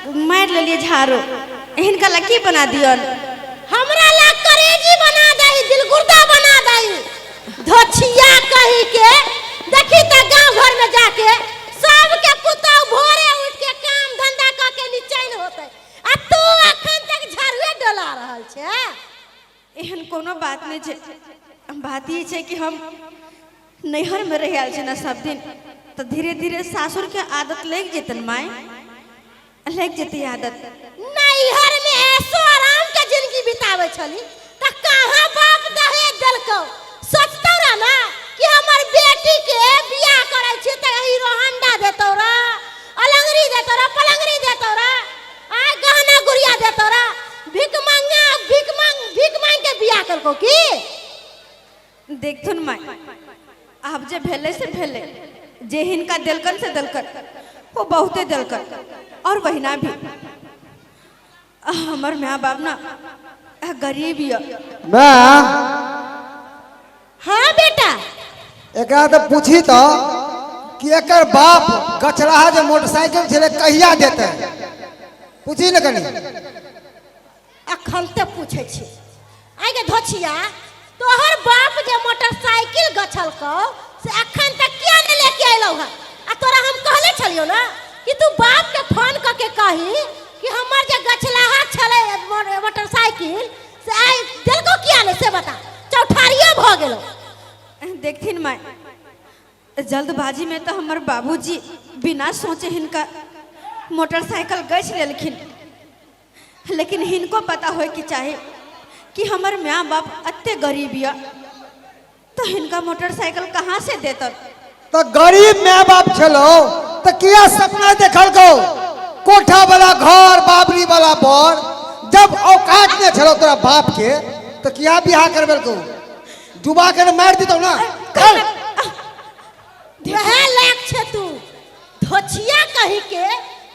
मारि लेलियै झाड़ू। हिनका ला की बना दियन? हमरा ला करेजी बना दही, दिलगुर्दा बना दही। धोछिया कही के देखी त गांव घर में जाके सबके पुतहु भोरे उठ के काम धंधा क के निचैन होते, आ तू अखन तक झाड़ुए डोला रहल छे। एहन कोनो बात नहीं छै। बात ई छै कि हम नैहर में रहि आयल छी ने सब दिन, तऽ धीरे धीरे सासुर के आदत लागि जेतन माय, लागि जेतै आदत। नैहर में ऐसो आराम के जिंदगी बितावे छली त कहाँ बाप दहेज देलकौ? सोचतौ रह ना कि हमर बेटी के बियाह करै छी त हीरो होंडा देतौ रह, अलंगरी देतौ रह, पलंगरी देतौ रह, आ गहना गुड़िया देतौ रह। भीख मांगा भीख मांग भीख मांग के बियाह करको की? देखथुन माय, आब जे भेलै से भेलै, जे हिनका देलकन से देलकन, ओ बहुते देलकन। और वहिना भी हमर माय बाप ना गरीब यऽ। माय। हाँ बेटा। एकरा तऽ पूछी तऽ कि एकर बाप गचराहा जे मोटरसाइकिल छलै कहिया देतै, पूछी ने कनी। अखन ते पूछै छी, आइ गे धोछिया, तोहर बाप जे मोटरसाइकिल गछलकौ से अखन तक किया नहि लेके अयलौ हँ? आ तोरा हम कहले छलियौ ने कि तू बाप के फोन कऽ के कही कि हमर जे गछलाहा छलै मोटरसाइकिल से आइ देलकौ किया नहि, से बता। चौठारियो भऽ गेलौ। देखथिन माय, जल्दबाजी में तो हमर बाबूजी बिना सोचे हिनका मोटरसाइकिल गछि लेलखिन, लेकिन हिनको पता होय के चाही कि हमर माय बाप एते गरीब यऽ तो हिनका मोटरसाइकिल कहाँ से देतन। तो गरीब माय बाप छलो तो किया सपना देखलकौ कोठा वाला घर बाबरी वाला बर? जब औकात नहीं छलो तोरा बाप के तो किया बियाह करबेलकौ? डुबा के मार दितौ ना। चल। वएह लायक छे तू धोछिया कही के।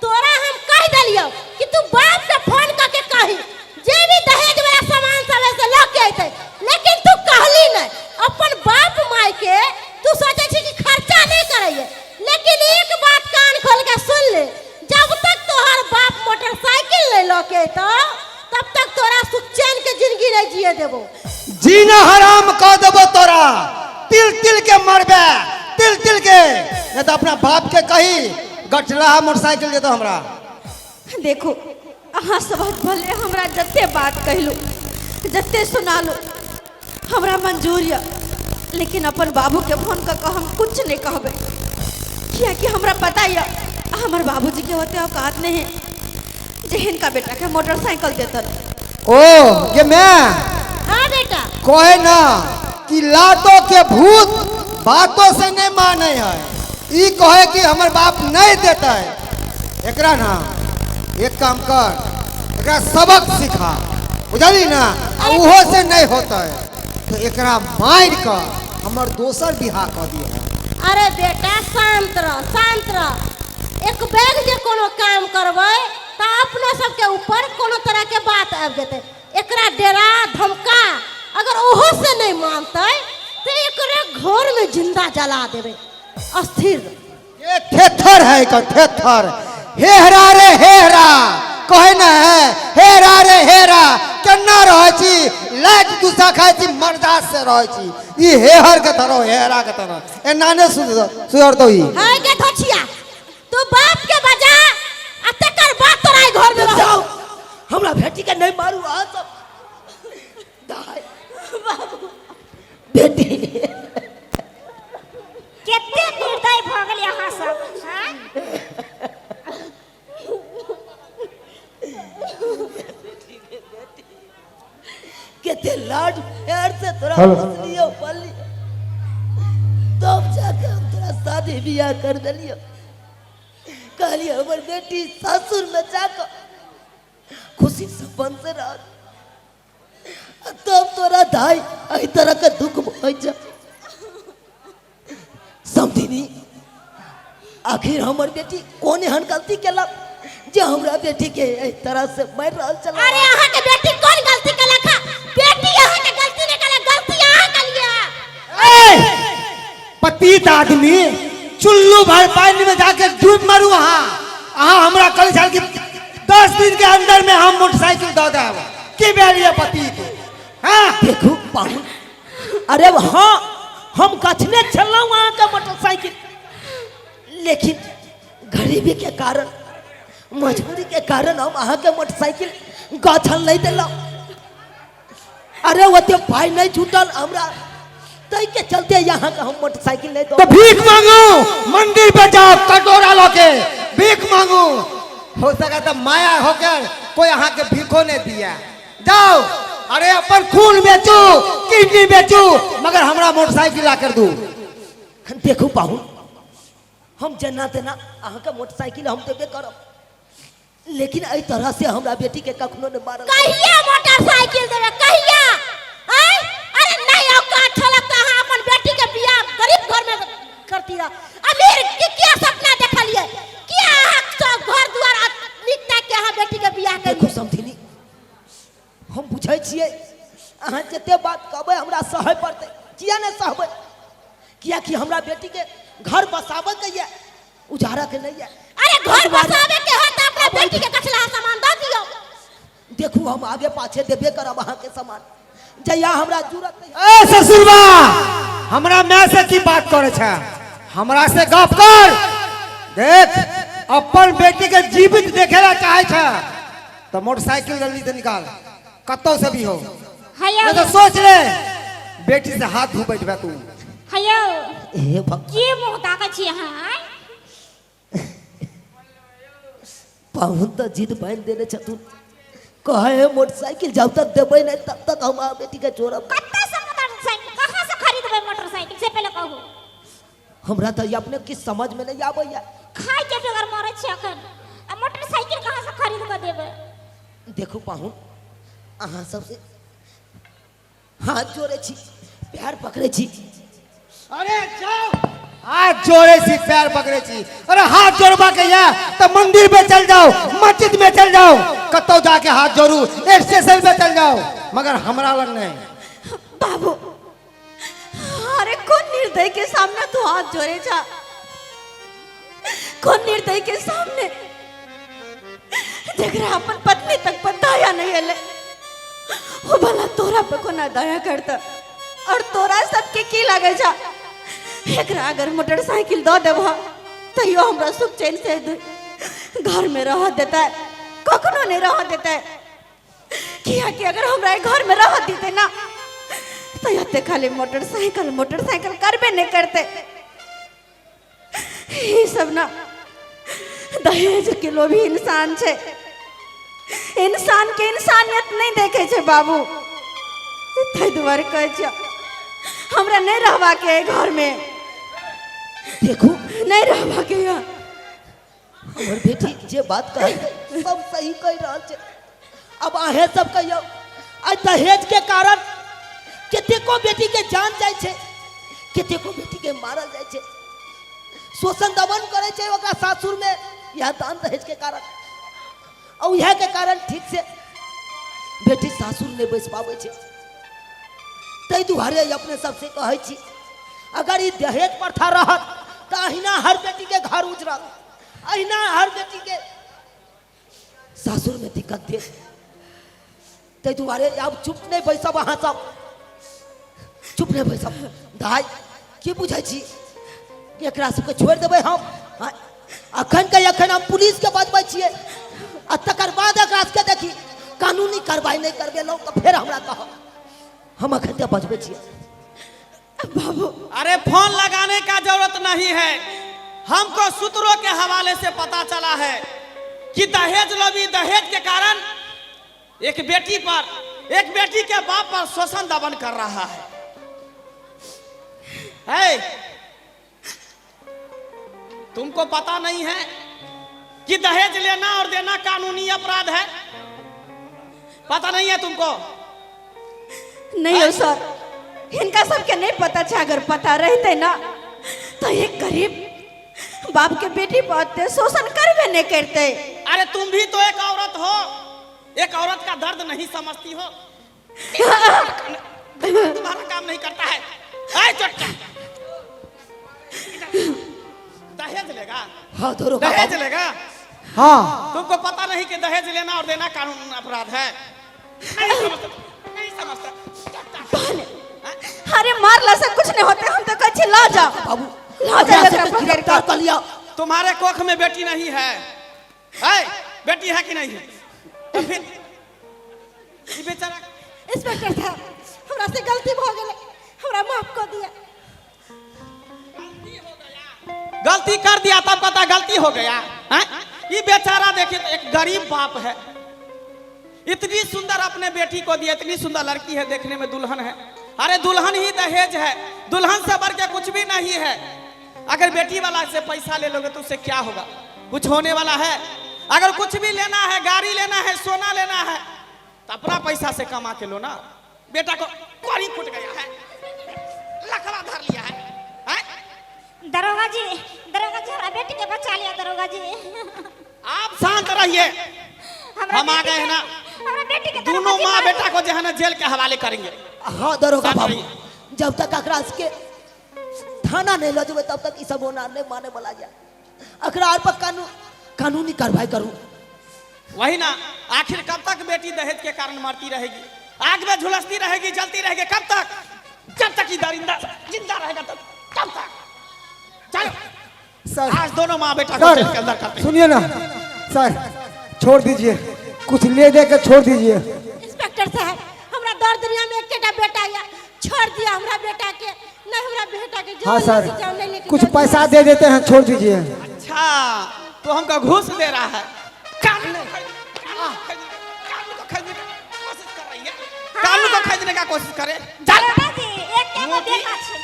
तोरा हम कह देलियौ कि तू बाप के फोन क के कही जे भी दहेज वाला सामान सब है से ल के अयतै, लेकिन तू कहली नहीं। अपन बाप माय के तू सोचै छी कि खर्चा नहीं करैये, लेकिन एक बात कान खोल के सुन ले, जब तक तोहर बाप मोटरसाइकिल नहीं ल के अयतौ तब तक तोरा सुख चैन के जिंदगी नहीं जिए देबो। जीना हराम कऽ देबो तोरा, तिल तिल के मरबे, तिल तिल के। नहीं तो अपना बाप के कही गठला मोटरसाइकिल देतो हमरा। देखो अहाँ सब भले हमरा जते बात कहलू जते सुनालू हमरा मंजूर यऽ, लेकिन अपन बाबू के फोन कऽ कऽ हम कुछ नहीं कहबै, कियाकि हमरा पता यऽ हमर बाबूजी के ओते औकात नहीं है जे हिनका बेटा के मोटरसाइकिल देतन। ओ गे मैं। हाँ बेटा। कहे ना कि लातो के भूत बातों से नहीं माने है, ई कहे कि हमर बाप नहीं देता है। एकरा ना एक काम कर, एकरा सबक सिखा, बुझली ना? आ उहो से नहीं होता है तो एकरा मार कर हमर दोसर बियाह कर दिया। अरे बेटा शांत रह, शांत रह। एक बैग जे कोनो काम करबै तऽ अपनो सबके ऊपर कोनो तरह के बात आबि जेतै। एकरा डरा धमका, अगर ओहो से नहीं मानतै तऽ एकरे घर में जिंदा जला देबै। अस्थिर रह। ये थेथर है एकर थेथर। हेहरा रे हेहरा कहे ना है, हेहरा रे हेहरा केना रहै छी, लाइट गुस्सा खाइ छी, मर्दा से रहै छी। ई हेहर के तरह हेहरा के तरह एना ने सुधरतौ ई। है गे धोछिया, तू बाप के बजा आ तकर बाद तोरा ई घर में रह। जाओ, हमरा बेटी के नहीं मारू अहाँ सब। दाय बाबू बेटी कते निर्दय भऽ गेलियै अहाँ सब, हाँ? कते लाड प्यार से तोरा हेलो। पोसलियो पाललियो, तब जाके हम तोरा शादी बियाह कर देलियो। कहलियो हमर बेटी सासुर में जाके खुशी से बन से रह, तब तोरा दाई एहि तरह के दुख भऽ जा। समधिनी, आखिर हमर बेटी कोन एहन गलती केलक जे हमरा बेटी के एहि तरह से मारि रहल छल? अरे अहाँ के बेटी कोन गलती केलक है? बेटी अहाँ के गलती नहीं केलक, गलती अहाँ केलिए। ए, पतित आदमी, चुल्लू भर पानी में जाके डूब मरू। अहाँ अहाँ हमरा कहै छल कि 10 दिन के अंदर में हम मोटरसाइकिल दऽ देब। की भेल ये पति के? हाँ। देखू पाहुन, अरे हाँ, हम गछने छलहुँ अहाँके मोटरसाइकिल, लेकिन गरीबी के कारण, मजबूरी के कारण हम अहाँके मोटरसाइकिल गछल नहीं देलहुँ। अरे ओते पाइ नहीं जुटल हमरा, ताहि के चलते यहाँ के हम मोटरसाइकिल नहीं तो दो। भीख मांगू, मंदिर पे जाओ, कटोरा लके भीख मांगू। हो सका तो माया होकर कोई अहाँ के भीखो नहीं दिया। जाओ, अरे अपन खून बेचू, किडनी बेचू, मगर हमरा मोटरसाइकिल ला कर दू। देखू पाहुन, हम जेना तेना अहाँके मोटरसाइकिल हम देबे करब, लेकिन एहि तरह से हमरा बेटी के कखनो नहि मारल। कहिया मोटरसाइकिल देबे, कहिया? आय, अरे नहीं औकात छलक त अहाँ अपन बेटी के बियाह गरीब घर में करती रह। अमीर के क्या सपना देखलिए? किया अहाँ सब घर दुआर आ नीक ताकि के अहाँ बेटी के बियाह देखू करिए? समधिनी, हम बुझै छियै अहाँ जते बात कहबै हमरा सहय पड़तै। किया नहि सहबै? कियाकि हमरा बेटी के घर बसाबऽ के यऽ, उजाड़ऽ के नहीं यऽ। अरे घर बसावे के हो त अपना बेटी के कचला सामान दऽ दियौ। देखू, हम आगे पाछे देबे करब अहाँके सामान, जहिया हमरा जरूरत नहीं। ए ससुरबा, हमरा माय से की बात करे छै? हमरा से गप कर। देख, अपन बेटी के जीवित देखे ला चाहे छै तो मोटरसाइकिल जल्दी से निकाल, कतौ से भी हो। हयो। नहीं तो सोच ले, बेटी से हाथ धो बैठबे तू। हयो। हे भगवान। की मुँह ताकै छी अहाँ, आँय? पाहुन तऽ जिद बान्हि देने छथुन, कहे है मोटरसाइकिल जब तक देबै नहीं तब तक हम अहाँ बेटी के छोड़ब। कतऽ से मोटरसाइकिल, कहाँ से खरीदबै मोटरसाइकिल, से पहिले कहू। हमरा तऽ ई अपने किछु समझ में नहीं आबैया। खाय के बगैर मरै छी अखन आ मोटरसाइकिल कहाँ से खरीद कऽ देबै? देखू पाहुन, अहाँ सबसे हाथ जोड़े छी, पैर पकड़े छी। अरे जाओ, हाथ जोड़े छी, पैर पकड़े छी। अरे हाथ जोड़बा के या तो मंदिर पे चल जाओ, मस्जिद में चल जाओ, कतौ जाके हाथ जोड़ू, स्टेशन पे चल जाओ, मगर हमरा लग नहीं। बाबू, अरे कौन निर्दय के सामने तू हाथ जोड़े जा? कौन निर्दय के सामने, जकरा अपन पत्नी तक पर दया नहीं एले, वो भला तोरा पे कोना दया करता? और तोरा सबके की लगे जा, एकरा अगर मोटरसाइकिल दऽ देबह तैयो हमरा सुख चैन से घर में रह देता? कखनो नहीं रह देता। किया कि अगर हमरा घर में रह देते ना तो एते खाली मोटरसाइकिल मोटरसाइकिल करबे नहीं करते। ई सब ना दहेज के लोभी इंसान छै, इंसान के इंसानियत नहीं देखे छै बाबू। ताहि दुआरे कहै छियौ, हमरा नहीं रहबाके है घर में। देखू। नहीं रहबाके है। हमर बेटी जे बात कहै सब सही कहि रहल छै। अब अहें सब कहियौ, आइ दहेज के कारण कतेको बेटी के जान जाइ छै, कतेको बेटी के मारल जाइ छै, शोषण दमन करै छै ओकरा सासुर में इएह दान दहेज के कारण। और इएह के कारण ठीक से बेटी सासुर नहि बैस पाबै छै। ताहि दुआरे अपने सबसे कहै छी, अगर ई दहेज प्रथा रहत तऽ अहिना हर बेटी के घर उजरत, अहिना हर बेटी के सासुर में दिक्कत देत। ताहि दुआरे आब चुप नहि बैसब, अहाँ सब चुप नहि बैसब। दाइ, की बुझै छी, एकरा सबके छोड़ि देबै हम? हाँ, अखन के अखन हम पुलिसके बजबै छियै आ तकर बाद एकरा सबके देखी कानूनी कार्रवाई नहि करबेलहुँ तऽ फेर हमरा कहब। हम अखन के बजबै छियै। बाबू। अरे फोन लगाने का जरूरत नहीं है। हमको सूत्रों के हवाले से पता चला है कि दहेज लोभी दहेज के कारण एक बेटी पर, एक बेटी के बाप पर शोषण दमन कर रहा है। तुमको पता नहीं है कि दहेज लेना और देना कानूनी अपराध है? पता नहीं है तुमको? नहीं हो सर, हिनका सबके नहीं पता छै। अगर पता रहते ना तो एक गरीब बाप के बेटी पर शोषण करबे नहीं करते। अरे तुम भी तो एक औरत हो, एक औरत का दर्द नहीं समझती हो? तुम्हारा काम नहीं करता है। ऐ चट्टा, दहेज लेगा? हाँ, दरोगा दहेज बाबू। लेगा? हाँ। तुमको पता नहीं कि दहेज लेना और देना कानून अपराध है? नहीं समझता, नहीं समझता। अरे मारला से कुछ नहीं होते, हम तो कहै छी ला जा बाबू, ला जा एकरा एकरा सबके पकड़ गिरफ्तार के। कऽ लिअ। तुम्हारे कोख में बेटी नहीं है, है? बेटी है कि नहीं है? तो फिर ये बेचारा। इंस्पेक्टर साहब, हमरा से गलती भऽ गेलै, हमरा माफ कऽ दिअ। गलती कर दिया तब पता गलती हो गया हैं? ये बेचारा देखिए तो एक गरीब बाप है, इतनी सुंदर अपने बेटी को दिया, इतनी सुंदर लड़की है, देखने में दुल्हन है। अरे दुल्हन ही दहेज है, दुल्हन से बढ़ के कुछ भी नहीं है। अगर बेटी वाला से पैसा ले लोगे तो उससे क्या होगा? कुछ होने वाला है? अगर कुछ भी लेना है, गाड़ी लेना है, सोना लेना है, तो अपना पैसा से कमा के लो ना। बेटा को कौड़ी फूट गया है, लखवा धर लिया है, हैं? दरोगा जी, दरोगा जी, हमरा बेटी के बचा लिया दरोगा जी। आप शांत रहिए। हमरा हम आ बेटी गए हैं के- ना। हमरा बेटी के दोनों दरोगा जी माँ मार बेटा को जो है ना जेल के हवाले करेंगे। हाँ दरोगा साथ बाबू, रहिए। जब तक एकरा के थाना नहीं लऽ जेबै तब तक ई सब होना नहीं माने वाला जा। एकरा आर पर कानूनी कार्रवाई करू। वही ना, आखिर कब तक बेटी दहेज के कारण मरती रहेगी, आग में झुलसती रहेगी, जलती रहेगी? कब तक? जब तक ये दरिंदा जिंदा रहेगा तब तब तक। चलो। सर। आज दोनों माँ बेटा को सर, जेल के अंदर करते हैं। सुनिए ना सर, छोड़ दीजिए, कुछ ले दे के छोड़ दीजिए। इंस्पेक्टर साहब, हमरा दर दुनिया में एकेटा बेटा या, छोड़ दिया हमरा बेटा के, नहीं हमरा बेटा के हाँ जान सर, से जान नहीं लेके कुछ जाओ। पैसा दे देते हैं, छोड़ दीजिए। अच्छा, तो हमको घूस दे रहा है। कानून को खरीदने का कोशिश कर रही है, कानून को खरीदने का कोशिश करे। चल। दरोगा जी, एक एगो मोदी। बेटा छै।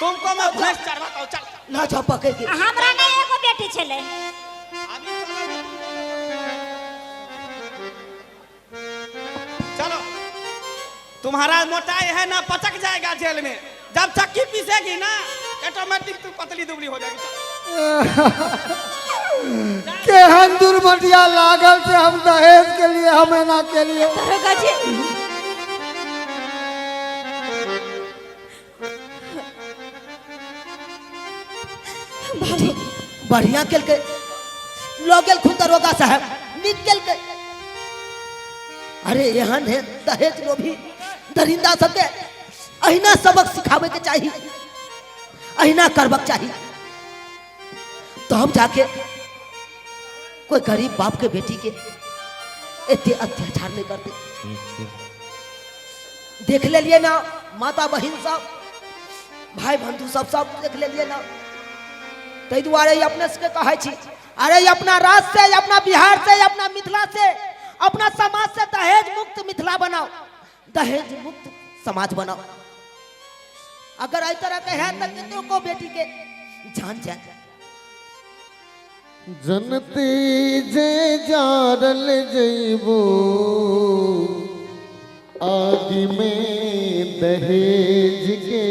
तुमको मैं भैंस चढ़वाता हूँ, चल। ना जा पकड़ के। हमरा नहीं एगो बेटी छलै। अभी चलो, तुम्हारा मोटाई है ना, पचक जाएगा जेल में। जब चक्की पीसेगी ना, ऑटोमेटिक तू पतली दुबली हो जाएगी। चल। केहन दुर्मटिया लागल से हम दहेज के लिए हम एना के लिए। दरोगा जी, बाबू। बढ़िया केलकै, लऽ गेलखुन दरोगा साहेब, नीक केलकै। अरे एहन है दहेज लोभी दरिंदा सबके अहिना सबक सिखावे के चाही, अहिना करबक चाही, तब जाके कोई गरीब बाप के बेटी के एते अत्याचार नहीं करते। देख लेलिए ना माता बहिन सब, भाई बंधु सब, सब देख लेलिए ना। ताहि दुआरे ई अपने सबके कहै छी, अरे ई अपना राज्य से, अपना बिहार से, अपना मिथिला से, अपना समाज से दहेज मुक्त मिथिला बनाओ, दहेज मुक्त समाज बनाओ। अगर एहि तरह के है तो ककरो को बेटी के जान जाए। जनती जे जारल जइबो आदि में दहेज के,